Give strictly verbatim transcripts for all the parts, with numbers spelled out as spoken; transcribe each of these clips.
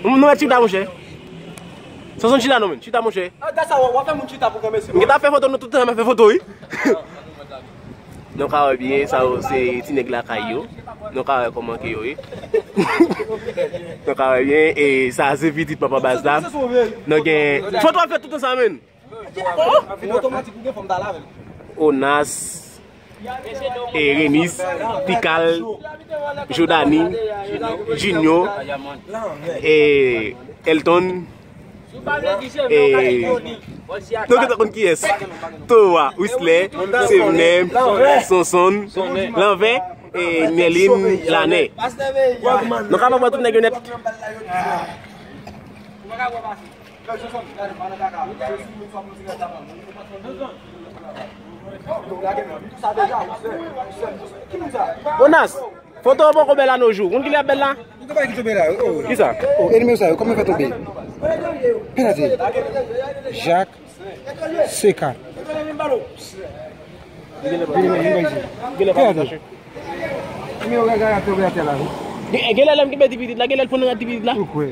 Nou mèt chita, monchè. Sonson, chita non, men. Chita, monchè. M gentan fè foto nou tout tan, m ap fè foto, wi. Nou ka wè byen, sa yo se ti nèg lakay yo. Nou ka wè kòman ke yo ye. Nou ka wè byen, e sa se pitit papa baz la. Nou gen foto ap fèt tout tan sa, men. Onas, e Renis, Pikal, Jodani, Junior, e Elton, e nou gentan konn kiyès. Towa, Wisley, Sevnè, Sonson, Lanvè, e Merlin, Lanè. Nou kapab wè tout nèg yo nèt. Onas, foto yo poko bèl a no jou. Moun ki lè ap bèl la? Kisa? Oh, ennmi sa yo, kòman fè tonbe? Penalty. Jacques Seca. Penalty. Gen, gen lè lè m kenbe ti pitit la, gen lè l pran nan rad ti pitit la. Ou kwè?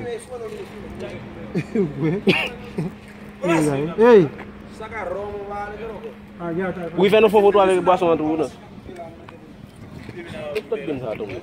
Ou kwè? Hey! Wi, fè nou fè foto avèk bwason an tou, non. Tout gen sa tonbe.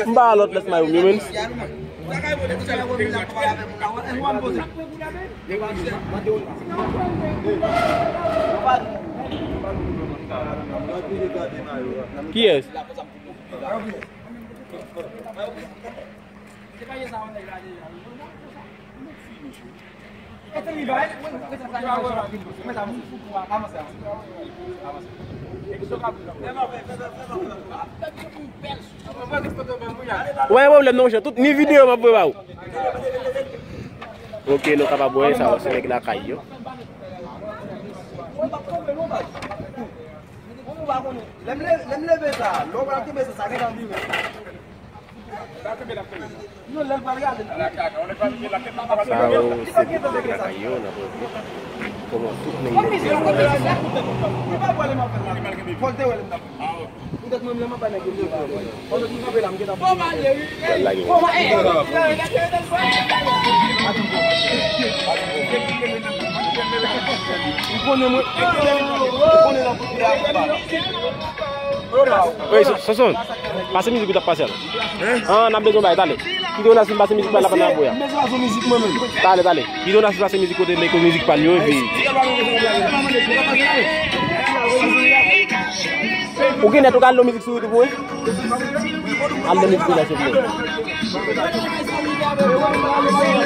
M pa lòt lès mayo m yo, men. Kiyès? Wè, wè, lè non, jan tout ni videyo m ap voye ba ou. Ok, nou kapab wè sa, se nèg lakay yo. Lè m le-, lè m leve sa, lè w pral kenbe sa, sa gentan vire. Non, lè l pral gade. Sa yo, se nèg lakay yo, n ap wè kòman tout nèg yo. Fò l te wè lè m t ap. Poutèt mwen menm, lè m ap bay nèg yo, m te wè. Pandan m kanpe la, m gentan. Lè l lage. M konnen mwen, m konnen nan kote a. Wi, Sonson, pase mizik ou t ap pase a la. An, n ap bezwen bay, talè. Kite Onas vin pase mizik pa l la pandan n ap wè a. Talè, talè. Kite Onas vin pase mizik kote l, kote mizik pa l yo, epi. Ou gen nèt, ou ka al nan mizik sou YouTube, wi. Al nan mizik la, silvouplè.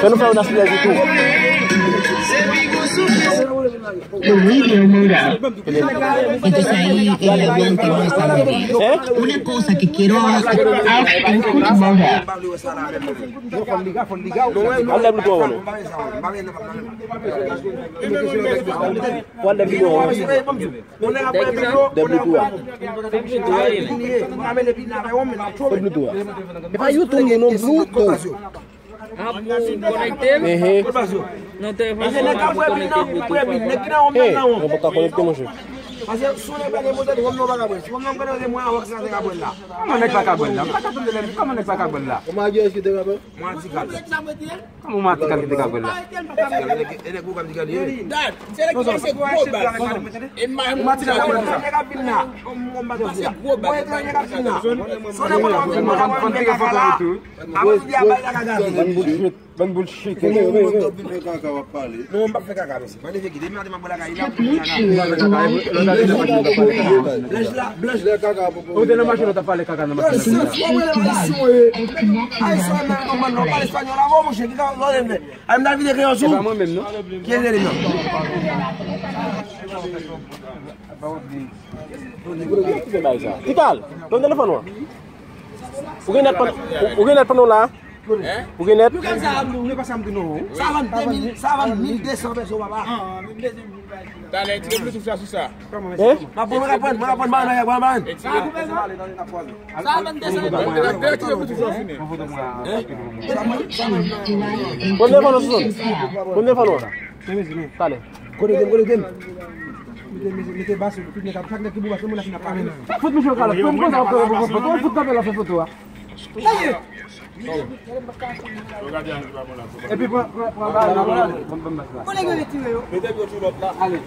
Fè nou fè Onas plezi tou. The radio mode up. Entonces ahí el avión te muestra la vida. Una cosa que quiero hacer, ask and put mode up. Al nan Bluetooth an, non? Al nan Bluetooth an. Fè Bluetooth an. E pa YouTube, non, Bluetooth. Ah, pou konekte? Ehe. Non, telefòn sa, pou konekte Bluetooth. Hey, mwen pa ka konekte, monchè. Kòman nèg pa ka bwè l la? M pa ka tande lè, kòman nèg pa ka bwè l la? Kòman nèg pa ka bwè l la? Kòman Matikal ki te ka bwè l la? Bann bullshit, bann bullshit. Non, m p ap fè kaka, mesye. Mande fè kite, m ap bwè lakay la. Blanch la, blanch la. Ou te nan machin, ou t ap pale kaka nan machin. Ay, sa nan kòmann nan, pale espanyòl avè w, monchè, ki ka lòlè m fè. Ay, m ta vide kreyòl sou. E pa mwen menm, non. Ki e li menm? Ki bagay sa? Tikal, donn telefòn ou an. Ou gen nèt pann-, ou, ou gen nèt pann nou la? Ou gen nèt? Sa vann de mil, sa vann mil de san peso, papa. Talè, tire Bluetooth la sou sa. Hein? Mwen ka pran, mwen ka pran banana, pran banana. Sa vann de san peso. Talè, tire Bluetooth la fini. Pran telefòn ou, Sousoun. Pran telefòn ou. Talè. Kote gen, kote gen. Mete, mete, mete bas, tout nèg ap, chak nèg ki bou bas, moun la fin ap pale. Sa fout misye kalòt. Pou m konsa, ap fè foto, fout kanpe la fè foto a. Epi pran, pran, pran, pran, pran, pran, pran, pran, pran. Kote gen retire yo? Mete yo sou lòt la. Ale.